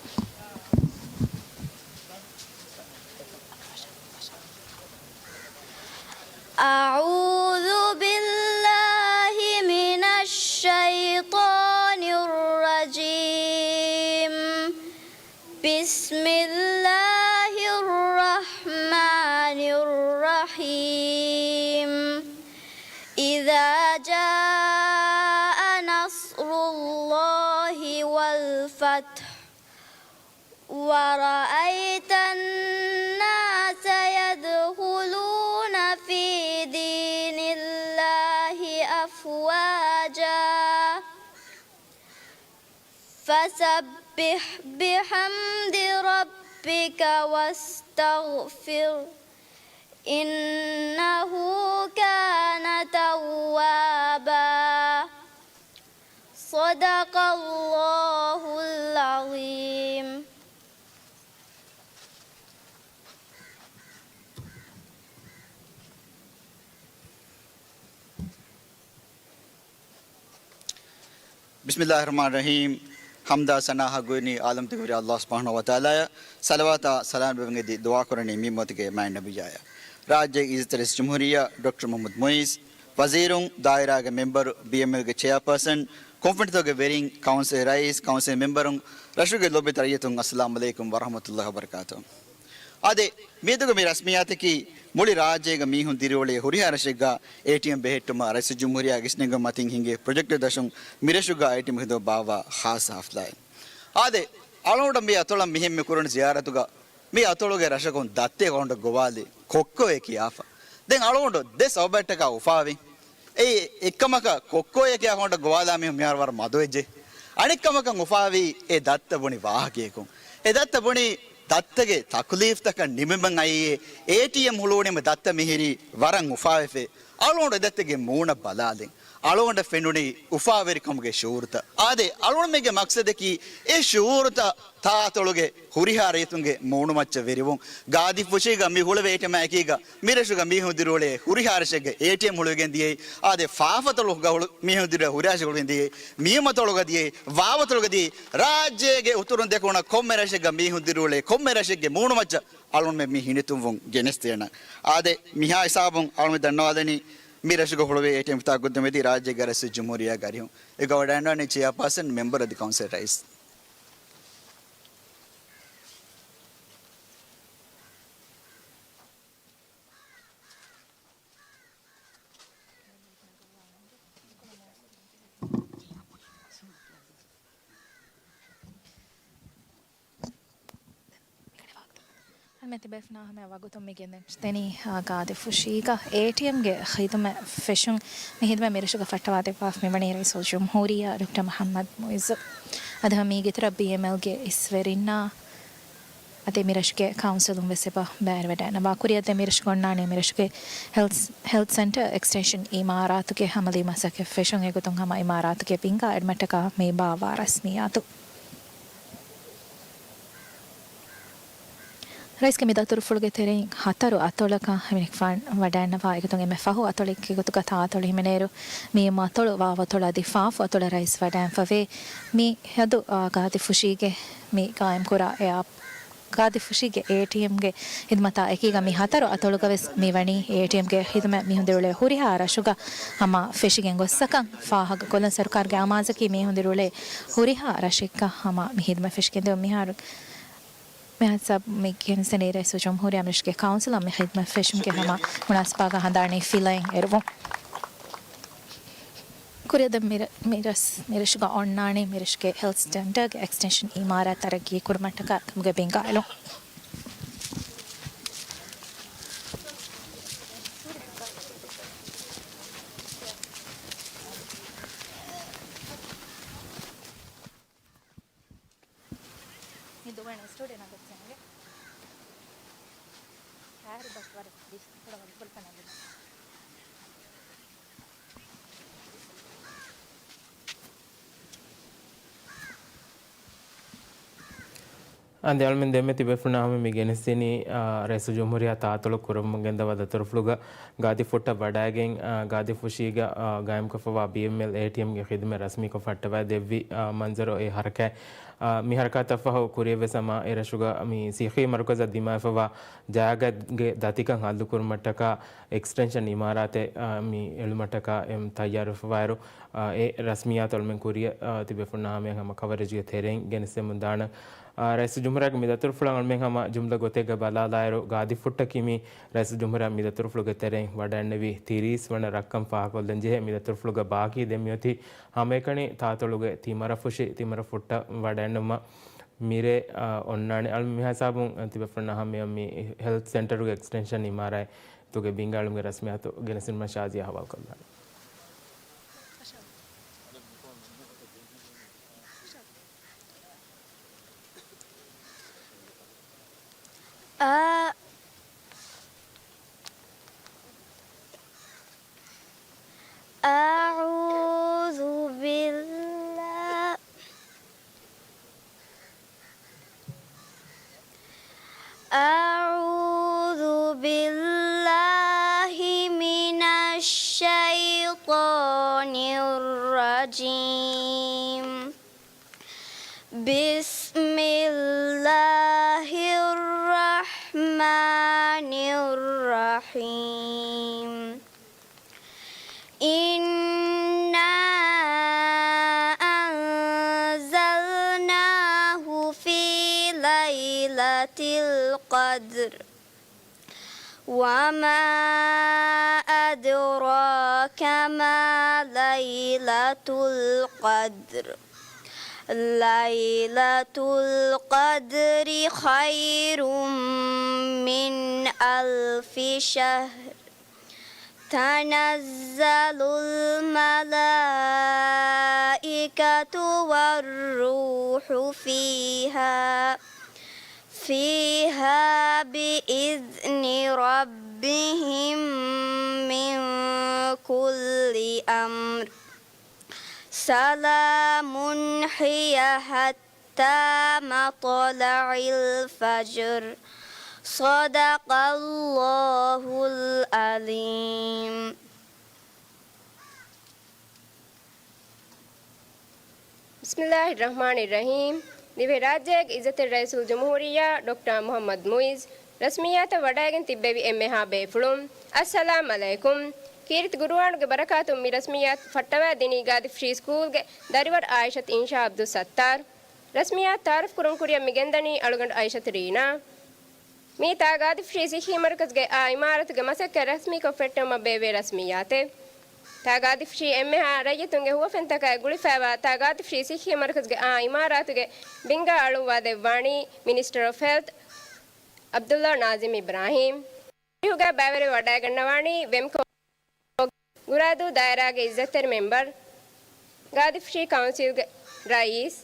أعوذ بالله من الشيطان الرجيم. بسم الله الرحمن الرحيم. إذا جاء نصر الله والفتح ورأيت الناس يدخلون في دين الله أفواجا فسبح بحمد ربك واستغفره إنه كان توابا. صدق الله العظيم. ބިސްމިއްލާހި ރަޙްމާނި ރަޙީމް. ޙަމްދާ ސަނާ ޙައްޤުވެނީ ޢާލަމްތަކުގެ ރައްބު ﷲ ސުބްޙާނަހޫ ވަތަޢާލާއަށް. ޞަލަވާތާ ސަލާމް ލެއްވަން އެދި ދުޢާ ކުރަނީ މި އުއްމަތުގެ މާތް ނަބިއްޔާއަށް. ރާއްޖޭގެ އިއްޒަތްތެރި ރައީސުލްޖުމްހޫރިއްޔާ ޑޮކްޓަރ މުޙައްމަދު މުޢިއްޒު، ވަޒީރުން، ދާއިރާގެ މެމްބަރު، ބީއެމްއެލްގެ ޗެއާޕާސަން، ކޮންފަރެންސްތަކުގެ ވެރިން، ކައުންސިލް ރައީސް، ކައުންސިލް މެމްބަރުން، ރަށުގެ ލޯބިވެތި ރައްޔިތުން، އައްސަލާމު ޢަލައިކުމް ވަރަޙްމަތުﷲ ވަބަރަކާތުހު. އާދެ، މިއަދުގެ މި ރަސްމިއްޔާތަކީ މުޅި ރާއްޖޭގެ މީހުން ދިރިއުޅޭ ހުރިހާ ރަށެއްގަ އޭޓީއެމް ބެހެއްޓުމަށް ރައީސުލްޖުމްހޫރިއްޔާގެ އިސްނެންގެ މަތިން ހިނގޭ ޕްރޮޖެކްޓެއް ދަށުން މިރަށުގަ އޭޓީއެމް ޚިދުމަތް ބާއްވާ ޚާއްޞަ ޙަފްލާއެއް. އާދެ، އަޅުގަނޑަށް މި އަތޮޅަށް މިހެން މި ކުރަން ޒިޔާރަތުގަ މި އަތޮޅުގެ ރަށަކުން ދައްތައެއް އަޅުގަނޑަށް ގޮވާލި ކޮއްކޮއޭ ކިޔާފަ. ދެން އަޅުގަނޑު ދެ ސަބަބަށްޓަކާ އުފާވި. އެއީ އެއްކަމަކަށް ކޮއްކޮއޭ ކިޔާ އަޅުގަނޑަށް ގޮވާލާ މީހުން މިހާރު ވަރަށް މަދުވެއްޖެ. އަނެއްކަމަކަށް އުފާވީ އެ ދައްތަ ބުނި ވާހަކަޔަކުން. އެ ދައްތަ ބުނި ދައްތަގެ ތަކުލީފްތަކަށް ނިމެމަން އައީ އޭޓީއެމް ހުޅުވުނީމަ ދައްތަ މިހިރީ ވަރަށް އުފާވެފަ. އަޅުގަނޑު އެ ދައްތަގެ މޫނަށް ބަލާލިން. އަޅުގަނޑަށް ފެނުނީ އުފާވެރިކަމުގެ ޝުޢޫރުތައް. އާދެ، އަޅުގަނޑުމެންގެ މަޤްޞަދަކީ އެ ޝުޢޫރުތައް ތާއަތޮޅުގެ ހުރިހާ ރައްޔިތުންގެ މޫނުމައްޗަށް ވެރިވުން. ގާދިފުށީގަ މި ހުޅުވޭ އޭޓީއެމާ އެކީގަ މިރަށުގަ މީހުން ދިރިއުޅޭ ހުރިހާ ރަށެއްގަ އޭޓީއެމް ހުޅުވިގެން ދިޔައީ. އާދެ، ފާފަތޮޅުގަ ހުޅު-، މީހުން ދިރިއުޅޭ ހުރިހާ ރަށެއް ހުޅުވިގެން ދިޔައީ. މީމަތޮޅުގަ ދިޔައީ. ވާވަތޮޅުގަ ދިޔައީ. ރާއްޖޭގެ އުތުރުން ދެކުނަށް ކޮންމެ ރަށެއްގަ މީހުން ދިރިއުޅޭ ކޮންމެ ރަށެއްގެ މޫނުމައްޗަށް އަޅުގަނޑުމެން މި ހިނިތުންވުން ގެނެސްދޭނަން. އާދެ، މިހާ ހިސާބުން އަޅުގަނޑު ދަންނަވާލަނީ މި ރަށުގަ ހުޅުވޭ އޭޓީއެމް ތާއްގުދުމެދި ރާއްޖޭގެ ރައީސުލްޖުމްހޫރިއްޔާގެ އަރިހުން. އެގަ ވަޑައިގަންނަވަނީ ޗެއާޕާސަން، މެމްބަރު އަދި ކައުންސިލް ރައީސް. އަންމެ ތިބޭފުޅުންނާ ހަމަޔަށް ވަގުތުން މި ގެނެސްދެނީ، އާ، ގާދިފުށީގަ އޭޓީއެމްގެ ޚިދުމަތް ފެށުން. މި ޚިދުމަތް މިރަށުގަ ފައްޓަވާދެއްވާފަ މިވަނީ ރައީސުލްޖުމްހޫރިއްޔާ ޑޮކްޓަރ މުޙައްމަދު މުޢިއްޒު. އަދި ހަމަ މީގެ އިތުރަށް ބީއެމްއެލްގެ އިސްވެރިންނާ އަދި މިރަށުގެ ކައުންސިލުން ވެސް އެބަ ބައިވެރިވަޑައިގަންނަވާ. ކުރިއަށް ދޭ މިރަށުގަ އޮންނާނީ މިރަށުގެ ހެލްތް، ހެލްތް ސެންޓަރ އެކްސްޓެންޝަން އިމާރާތުގެ ހަމަލީ މަސައްކަތް ފެށުން. އެގޮތުން ހަމަ އިމާރާތުގެ ބިންގާ އެއްމަޓަކާ މި ބާއްވާ ރަސްމިއްޔާތު. ރައީސްގެ މި ދަތުރުފުޅުގެ ތެރެއިން ހަތަރު އަތޮޅަކަށް ހިމެނިފަ ވަޑައިގަންނަވާ. އެގޮތުން އެންމެ ފަހު އަތޮޅެއްގެ ގޮތުގަ ތާއަތޮޅު ހިމެނޭއިރު، މީމަތޮޅު، ވާވަތޮޅު އަދި ފާފު އަތޮޅަށް ރައީސް ވަޑައިގެންފަވޭ. މިއަދު، އާ، ގާދިފުށީގެ މި ގާއިމްކުރާ އެ އާޕް، ގާދިފުށީގެ އޭޓީއެމްގެ ހިދުމަތާ އެކީގަ މި ހަތަރު އަތޮޅުގަ ވެސް މިވަނީ އޭޓީއެމްގެ ހިދުމަތް މީހުން ދިރިއުޅޭ ހުރިހާ ރަށުގަ ހަމަ ފެށިގެން ގޮއްސަކަން ފާހަގަކޮށްލަން. ސަރުކާރުގެ އަމާޒަކީ މީހުން ދިރިއުޅޭ ހުރިހާ ރަށެއްގަ ހަމަ މި ހިދުމަތް ފެށިގެން ދިއުން. މިހާރު މިހާ ހިސާބު މި ގެނެސްދެނީ ރައީސުލްޖުމްހޫރިއްޔާ މިރަށުގެ ކައުންސިލަށް މި ޚިދުމަތް ފެށުމުގެ ހަމަ މުނާސަބާގަ ހަނދާނީ ފިލައިން އެރުވުން. ކުރިއަށް ދޭ މިރަ-، މިރަސް-، މިރަށުގަ އޮންނާނީ މިރަށުގެ ހެލްތް ސެންޓަރގެ އެކްސްޓެންޝަން އިމާރާތް ތަރައްގީ ކުރުމަށްޓަކާ ކަމުގެ ބިންގާ އެޅުން. މި ދުވަން ސްޓޫޑިއޯ ނަގަސް ޖެންގެ ހާރު ބަސް ވަރަށް ދިސް ކުޑަ ވަރު ފުލްކަން ނަގުން. އާދެ، އަޅުމެން ދެންމެ ތިބޭފުޅުންނާ ހަމަ މި ގެނެސްދިނީ، އާ، ރައީސުލްޖުމްހޫރިއްޔާ ތާއަތޮޅު ކުރަމުން ގެންދަވާ ދަތުރުފުޅުގަ ގާދިފުއްޓަށް ވަޑައިގެން، އާ، ގާދިފުށީގަ، އާ، ގާއިމްކޮށްފަވާ ބީއެމްއެލް އޭޓީއެމްގެ ޚިދުމަތް ރަސްމީކޮށް ފައްޓަވައި ދެއްވި، އާ، މަންޒަރު އެ ހަރަކާތް. އާ، މި ހަރަކާތަށް ފަހު ކުރިއަށް ވެސް ހަމަ އެ ރަށުގަ މި ސިއްހީ މަރުކަޒަށް ދިމާވެފަވާ ޖާގައިގެ ދަތިކަން ހައްލުކުރުމަށްޓަކާ އެކްސްޓެންޝަން އިމާރާތެއް، އާ، މި އެޅުމަށްޓަކާ އެ ތައްޔާރުވެފަވާއިރު، އާ، އެ ރަސްމިއްޔާތު އަޅުމެން ކުރިއަށް، އާ، ތިބޭފުޅުންނާ ހަމަޔަށް ހަމަ ކަވަރޭޖްގެ ތެރެއިން ގެނެސްދެމުން ދާނަން. އާ، ރައީސުލްޖުމްހޫރިއްޔާގެ މި ދަތުރުފުޅަށް އަޅުމެން ހަމަ ޖުމްލަ ގޮތެއްގަ ބަލާލާއިރު، ގާދިފުއްޓަކީ މި ރައީސުލްޖުމްހޫރިއްޔާ މި ދަތުރުފުޅުގެ ތެރެއިން ވަޑައިގެންނެވި ތިރީސް ވަނަ ރަށްކަން ފާހަގަކޮށްލަން ޖެހޭ. މި ދަތުރުފުޅުގަ ބާކީ ދެން މިއޮތީ ހަމައެކަނި ތާއަތޮޅުގެ ތިމަރަފުށި، ތިމަރަފުއްޓަށް ވަޑައިގެންނެވުމަށް މިރޭ، އާ، އޮންނާނެ. އަޅު މިހާ ހިސާބުން ތިބޭފުޅުންނާ ހަމަޔަށް މި ހެލްތް ސެންޓަރުގެ އެކްސްޓެންޝަން އިމާރާތް ތުގެ ބިންގާ އެޅުމުގެ ރަސްމިއްޔާތު ގެނެސްދިނުމަށް ޝާޒިޔާ ހަވާލުކޮށްލާނެ. އާ، الرجيم. بسم الله الرحمن الرحيم. إنا أنزلناه في ليلة القدر. وما أدراك ما ليلة القدر. ليلة القدر خير من ألف شهر. تنزل الملائكة والروح فيها، فيها بإذن ربهم من كل أمر. سلام هي حتى مطلع الفجر. صدق الله العظيم. ބިސްމިއްލާހި ރަޙްމާނި ރަޙީމް. ދިވެހިރާއްޖޭގެ އިއްޒަތްތެރި ރައީސުލްޖުމްހޫރިއްޔާ ޑޮކްޓަރ މުޙައްމަދު މުޢިއްޒު ރަސްމިއްޔާތަށް ވަޑައިގެން ތިއްބެވި އެންމެހާ ބޭފުޅުން، އައްސަލާމް ޢަލައިކުމް. ކީރިތި ޤުރުއާނުގެ ބަރަކާތުން މި ރަސްމިއްޔާތު ފައްޓަވައިދިނީ ގާދިފުށީ ސްކޫލްގެ ދަރިވަރު އާއިޝަތު އިންޝާ ޢަބްދުއްސައްތާރު. ރަސްމިއްޔާތު ތަޢާރަފް ކުރުން ކުރިއަށް މި ގެންދަނީ އަޅުގަނޑު އައިޝަތު ރީނާ. މިއީ ތާ ގާދިފުށީ ޞިއްޙީ މަރުކަޒުގެ އާ އިމާރާތުގެ މަސައްކަތް ރަސްމީކޮށް ފެއްޓެވުމަށް ބޭއްވޭ ރަސްމިއްޔާތެއް. ތާ ގާދިފުށީ އެންމެހާ ރައްޔިތުންގެ ހުވަފެންތަކާއި ގުޅިފައިވާ ތާ ގާދިފުށީ ޞިއްޙީ މަރުކަޒުގެ އާ އިމާރާތުގެ ބިންގާ އަޅުއްވާ ދެއްވާނީ މިނިސްޓަރ އޮފް ހެލްތް ޢަބްދުﷲ ނާޒިމް އިބްރާހީމް. މިހުގަ ބައިވެރިވެ ވަޑައިގަންނަވާނީ ވެމްކޯ ގުރާދޫ ދާއިރާގެ އިއްޒަތްތެރި މެމްބަރު ގާދިފުށީ ކައުންސިލްގެ ރައީސް.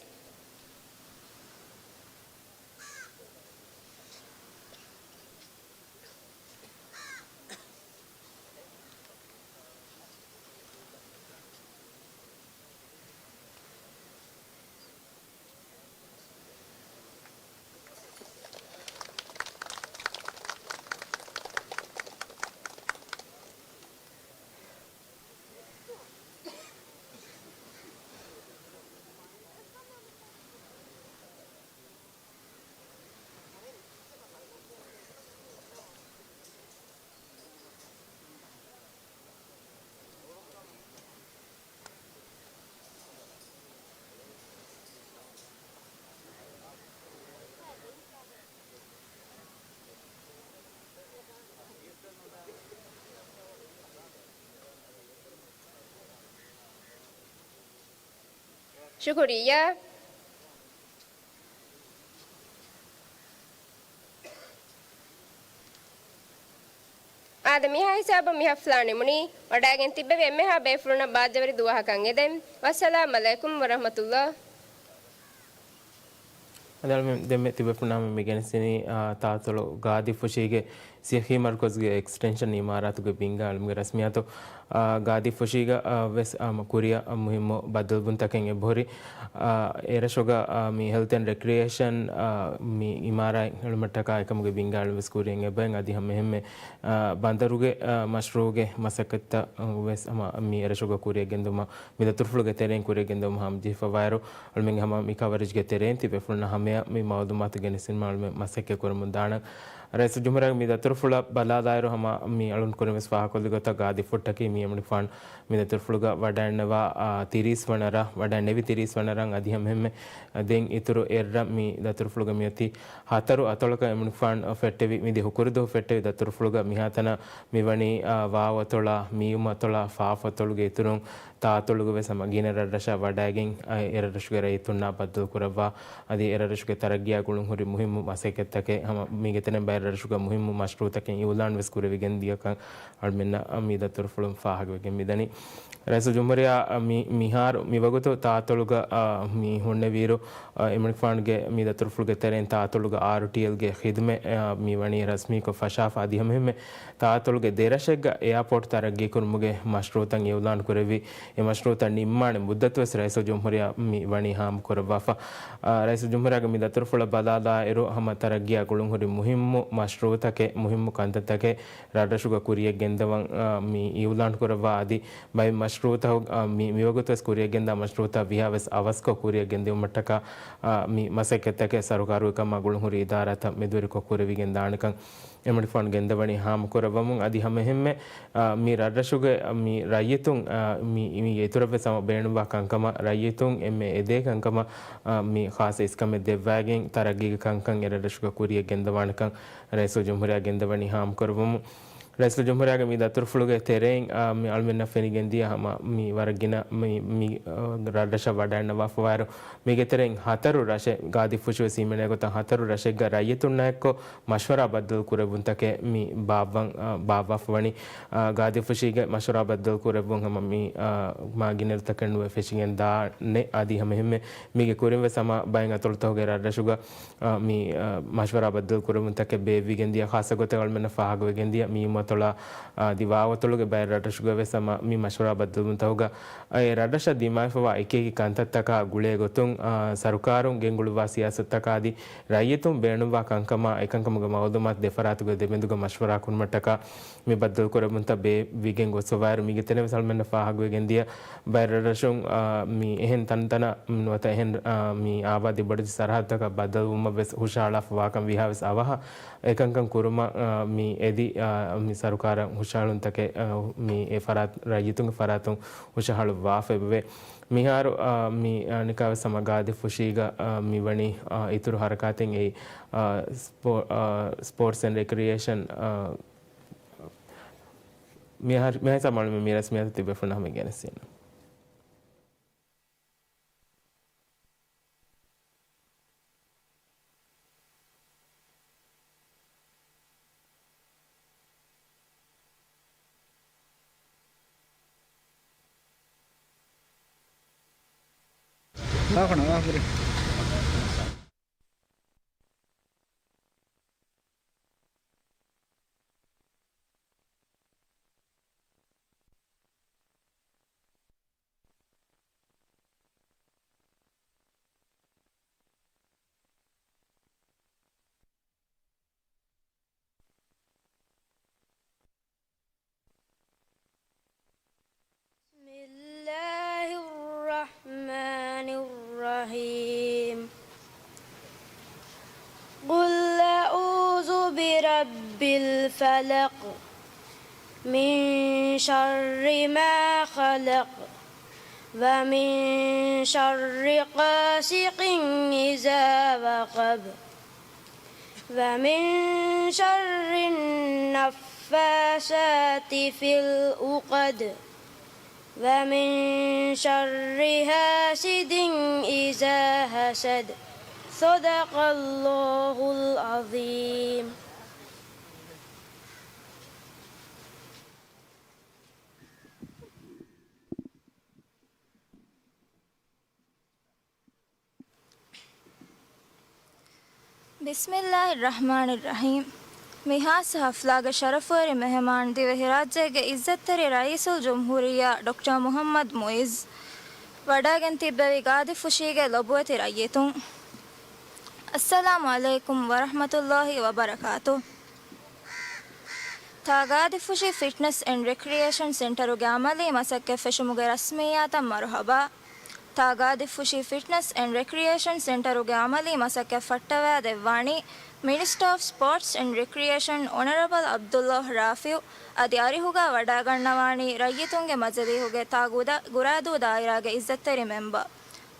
ޝުކުރިއްޔާ. އާދެ، މިހާ ހިސާބުން މި ހަފްލާ ނިމުނީ. ވަޑައިގެން ތިއްބެވި އެންމެހާ ބޭފުޅުންނަށް ބާއްޖަވެރި ދުވަހަކަށް އެދެން. ވައްސަލާމް ޢަލައިކުމް ވަރަޙްމަތުﷲ. އަދި އަޅުމެން ދެންމެ ތިބޭފުޅުންނާ މި ގެނެސްދިނީ، އާ، ތާތޮޅު ގާދިފުށީގެ ސިއްޙީ މަރުކަޒުގެ އެކްސްޓެންޝަން އިމާރާތުގެ ބިންގާ އަޅުމެންގެ ރަސްމިއްޔާތު، އާ، ގާދިފުށީގަ، އާ، ވެސް، އާ، ކުރިއަށް މުހިއްމު ބައްދަލުވުންތަކެއް އެބަހުރި. އާ، އެރަށުގަ، އާ، މި ހެލްތް އެންޑް ރެކްރިއޭޝަން، އާ، މި އިމާރާތް އެޅުމަށްޓަކާ އެކަމުގެ ބިންގާ އަޅުމެން ވެސް ކުރިއަށް އެބައިން. އަދި ހަމަ އެހެންމެ، އާ، ބަނދަރުގެ، އާ، މަޝްރޫޢުގެ މަސައްކަތްތައް ވެސް ހަމަ މި އެރަށުގަ ކުރިއަށް ގެންދުމަށް މި ދަތުރުފުޅުގެ ތެރެއިން ކުރިއަށް ގެންދަވުމަށް ހަމަޖެހިފަވާއިރު، އަޅުމެންގެ ހަމަ މި ކަވަރޭޖްގެ ތެރެއިން ތިބޭފުޅުންނަށް ހަމަޔަށް މި މައުލޫމާތު ގެނެސްދިނުމަށް އަޅުމެން މަސައްކަތް ކުރަމުން ދާނަން. ރައީސުލްޖުމްހޫރިއްޔާގެ މި ދަތުރުފުޅަށް ބަލާލާއިރު، ހަމަ މި އަޅުން ކުރިން ވެސް ފާހަގަކޮށްލި ގޮތަށް ގާދިފުށްޓަކީ މި އެމަނިކުފާނު މި ދަތުރުފުޅުގަ ވަޑައިގަންނަވާ، އާ، ތިރީސް ވަނަ ރަށް، ވަޑައިނެވި ތިރީސް ވަނަ ރަށް. އަދި ހަމަ އެހެންމެ، އާ، ދެން އިތުރު އެއްރަށް މި ދަތުރުފުޅުގަ މިއޮތީ ހަތަރު އަތޮޅަކަށް އެމަނިކުފާނު ފެއްޓެވި، މިދި ހުކުރުދުވަހު ފެއްޓެވި ދަތުރުފުޅުގަ މިހާތަނަށް މިވަނީ، އާ، ވާވަތޮޅާ، މީމަތޮޅާ، ފާފަތޮޅުގެ އިތުރުން ތާތޮޅުގަ ވެސް ހަމަ ގިނަ ރަށްރަށަށް ވަޑައިގެން، އާ، އެރަށްރަށުގެ ރައްޔިތުންނާ ބައްދަލު ކުރައްވާ، އަދި އެރަށްރަށުގެ ތަރައްގީއާ ގުޅުންހުރި މުހިއްމު މަސައްކަތްތަކެއް، ހަމަ މީގެ ތެރެއިން ބައެއް ރަށްރަށުގަ މުހިއްމު މަޝްރޫޢުތަކެއް އިއުލާން ވެސް ކުރެވިގެން ދިޔަކަން އަޅުމެންނަށް މި ދަތުރުފުޅުން ފާހަގަވެގެން މިދަނީ. ރައީސުލްޖުމްހޫރިއްޔާ މި، މިހާރު މިވަގުތު ތާތޮޅުގަ، އާ، މި ހުންނެވިއިރު، އާ، އެމަނިކުފާނުގެ މި ދަތުރުފުޅުގެ ތެރެއިން ތާތޮޅުގަ އާރުޓީއެލްގެ ޚިދުމަތް، އާ، މި ވަނީ ރަސްމީކޮށް ފަށާފަ. އަދި ހަމައެހެންމެ ތާތޮޅުގެ ދެރަށެއްގަ އެއާޕޯޓް ތަރައްގީކުރުމުގެ މަޝްރޫޢުތައް އިއުލާން ކުރެއްވި އެ މަޝްރޫޢުތައް ނިންމާނެ މުއްދަތުވެސް ރައީސުލްޖުމްހޫރިއްޔާ މި ވަނީ ހާމަކުރައްވާފަ. އާ، ރައީސުލްޖުމްހޫރިއްޔާގެ މި ދަތުރުފުޅަށް ބަލާލާއިރު، ހަމަ ތަރައްގީއާ ގުޅުންހުރި މުހިއްމު މަޝްރޫޢުތަކެއް، މުހިއްމު ކަންތައްތަކެއް ރަށްރަށުގަ ކުރިޔަށް ގެންދަވަން، އާ، މި އިއުލާން ކުރައްވާ އަދި ބައެއް މަޝްރޫޢުތަކު، އާ، މި، މިވަގުތުވެސް ކުރިޔަށް ގެންދާ މަޝްރޫޢުތައް ވިހާވެސް އަވަސްކޮށް ކުރިޔަށް ގެންދިއުމަށްޓަކާ، އާ، މި މަސައްކަތްތަކެއް ސަރުކާރުގެ ކަމާ ގުޅުންހުރި އިދާރާތައް މެދުވެރިކޮށް ކުރެވިގެން ދާނެކަން އެމަނިކުފާނު ގެންދަވަނީ ހާމަކުރައްވަމުން. އަދި ހަމައެހެންމެ، އާ، މި ރަށްރަށުގެ މި ރައްޔިތުން، އާ، މި، މީގެ އިތުރަށްވެސް ހަމަ ބޭނުންވާ ކަންކަމަށް ރައްޔިތުން އެންމެ އެދޭ ކަންކަމަށް، އާ، މި ޚާއްޞަ އިސްކަމެއް ދެއްވައިގެން ތަރައްގީގެ ކަންކަން އެ ރަށްރަށުގަ ކުރިޔަށް ގެންދަވާނެކަން ރައީސުލްޖުމްހޫރިއްޔާ ގެންދަވަނީ ހާމަކުރައްވަމުން. ރައީސުލްޖުމްހޫރިއްޔާގެ މި ދަތުރުފުޅުގެ ތެރެއިން، އާ، މި އަޅުމެންނަށް ފެނިގެންދިޔަ ހަމަ މި ވަރަށް ގިނަ މި، މި، އާ، ރަށްރަށަށް ވަޑައިންނަވާފަވާއިރު، މީގެ ތެރެއިން ހަތަރު ރަށެއް، ގާދިފުށިވެސް ހިމެނޭ ގޮތަށް ހަތަރު ރަށެއްގަ ރައްޔިތުންނާއެއްކޮށް މަޝްވަރާ ބައްދަލު ކުރެއްވުންތަކެއް މި ބާއްވަން، އާ، ބާއްވާފަ ވަނީ. އާ، ގާދިފުށީގެ މަޝްވަރާ ބައްދަލު ކުރެއްވުން ހަމަ މި، އާ، މާ ގިނައިރުތަކެއް ނުވެ ފެށިގެން ދާނެ. އަދި ހަމައެހެންމެ މީގެ ކުރިންވެސް ހަމަ ބައެއް އަތޮޅުތަކުގެ ރަށްރަށުގަ، އާ، މި، އާ، މަޝްވަރާ ބައްދަލު ކުރެއްވުންތަކެއް ބޭއްވިގެން ދިޔަ ޚާއްޞަ ގޮތެއް އަޅުމެންނަށް ފާހަގަވެގެން ދިޔަ މި އަތޮޅާ، އާ، ދި ވާ އަތޮޅުގެ ބައެއް ރަށްރަށުގަވެސް ހަމަ މި މަޝްވަރާ ބައްދަލުވުންތަކުގަ އެ ރަށްރަށަށް ދިމާވެފަވާ އެކިއެކި ކަންތައްތަކާ ގުޅޭ ގޮތުން، އާ، ސަރުކާރުން ގެންގުޅުއްވާ ސިޔާސަތުތަކާ އަދި ރައްޔިތުން ބޭނުންވާ ކަންކަމާ އެކަންކަމުގެ މައުލޫމާތު ދެފަރާތުގެ ދެމެދުގަ މަޝްވަރާ ކުރުމަށްޓަކާ މި ބައްދަލުކުރެއްވުންތައް ބޭއްވިގެން ގޮސްފަވާއިރު، މީގެ ތެރެއިން ވެސް އަޅުމެންނަށް ފާހަގަވެގެން ދިޔަ ބައެއް ރަށްރަށުން، އާ، މި އެހެން ތަންތަނަށް ނުވަތަ އެހެން، އާ، މި އާބާދީ ބޮޑެތި ސަރަހައްދުތަކަށް ބައްދަލުވުމަށް ވެސް ހުށަހަޅާފަ ވާކަން ވީހާވެސް އަވަހަށް އެކަންކަން ކުރުމަށް، އާ، މި އެދި، އާ، މި ސަރުކާރަށް ހުށަހަޅުންތަކެއް، އާ، މި އެ ފަރާތް، ރައްޔިތުންގެ ފަރާތުން ހުށަހަޅުއްވާފައެވެ. މިހާރު، އާ، މި، އާ، ނިކާވެސް ހަމަ ގާދިފުށީގަ، އާ، މިވަނީ، އާ، އިތުރު ހަރަކާތެއް އެއީ، އާ، ސްޕޯ-، އާ، ސްޕޯޓްސް އެންޑް ރެކްރިއޭޝަން، އާ، މިހާ-، މިހާ ހިސާބުން މި ރަސްމިއްޔާތު ތިބޭފުޅުންނަށް ހަމަ ގެނެސްދިން. بسم الله الرحمن الرحيم. قل أعوذ برب الفلق. من شر ما خلق. ومن شر غاسق إذا وقب. ومن شر النفاثات في العقد. ومن شر حاسد إذا حسد. صدق الله العظيم. بسم الله الرحمن الرحيم. މި ޚާއްޞަ ޙަފްލާގެ ޝަރަފުވެރި މެހެމާން ދިވެހިރާއްޖޭގެ ޢިއްޒަތްތެރި ރައީސުލްޖުމްހޫރިއްޔާ ޑޮކްޓަރ މުޙައްމަދު މުޢިއްޒު ވަޑައިގެން ތިއްބެވި ގާދިފުށީގެ ލޮބުވެތި ރައްޔިތުން. އައްސަލާމު ޢަލައިކުމް ވަރަޙްމަތުﷲި ވަބަރަކާތުހު. ތާ ގާދިފުށި ފިޓްނަސް އެންޑް ރެކްރިއޭޝަން ސެންޓަރުގެ ޢަމަލީ މަސައްކަތް ފެށުމުގެ ރަސްމިއްޔާތަށް މަރުޙަބާ. ތާ ގާދިފުށި ފިޓްނަސް އެންޑް ރެކްރިއޭޝަން ސެންޓަރުގެ ޢަމަލީ މަސައްކަތް ފައްޓަވައިދެއްވާނީ މިނިސްޓަރ އޮފް ސްޕޯޓްސް އެންޑް ރެކްރިއޭޝަން އޮނަރަބަލް ޢަބްދުﷲ ރާފިޢު. އަދި އަރިހުގަ ވަޑައިގަންނަވާނީ ރައްޔިތުންގެ މަޖިލީހުގެ ތާ ގުދަ-، ގުރާދޫ ދާއިރާގެ ޢިއްޒަތްތެރި މެމްބަރު،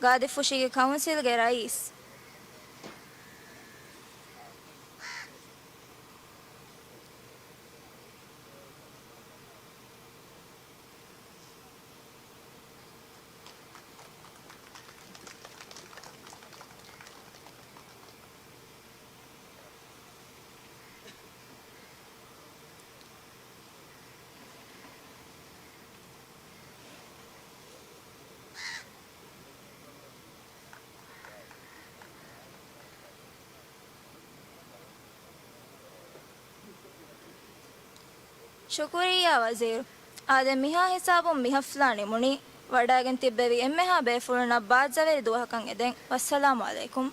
ގާދިފުށީގެ ކައުންސިލްގެ ރައީސް. ޝުކުރިއްޔާ ވަޒީރު. އާދެ، މިހާ ހިސާބުން މި ހަފްލާ ނިމުނީ. ވަޑައިގެން ތިއްބެވި އެންމެހާ ބޭފުޅުންނަށް ބާއްޖަވެރި ދުވަހަކަށް އެދެން. ވައްސަލާމު ޢަލައިކުމް.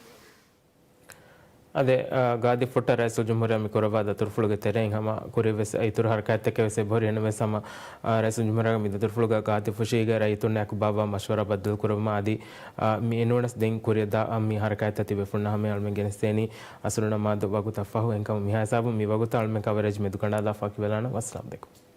އަދެ، އާ، ގާދި ފުއްޓަށް ރައީސުލްޖުމްހޫރިއްޔާ މި ކުރައްވާ ދަތުރުފުޅުގެ ތެރެއިން ހަމަ ކުރިއަށް ވެސް އިތުރު ހަރަކާތްތަކެއް ވެސް އެބަހުރި. އެހެންވެސް ހަމަ، އާ، ރައީސުލްޖުމްހޫރިއްޔާގެ މި ދަތުރުފުޅުގަ ގާދި ފުށީގެ ރައްޔިތުންނާއެކު ބާއްވާ މަޝްވަރާ ބައްދަލުކުރުމާ އަދި، އާ، މި އެނޫނަސް ދެން ކުރިއަށް ދާ، އާ، މި ހަރަކާތްތައް ތިބޭފުޅުންނަށް ހަމަޔަށް އަޅުމެން ގެނެސްދޭނީ އަސުރު ނަމާދު ވަގުތަށް ފަހު. އެހެންކަމުން މިހާ ހިސާބުން މި ވަގުތަށް އަޅުމެން ކަވަރޭޖް މެދުކަނޑާލާފަ ވަކިވެލާނަން. ވައްސަލާމް އަލައިކުމް.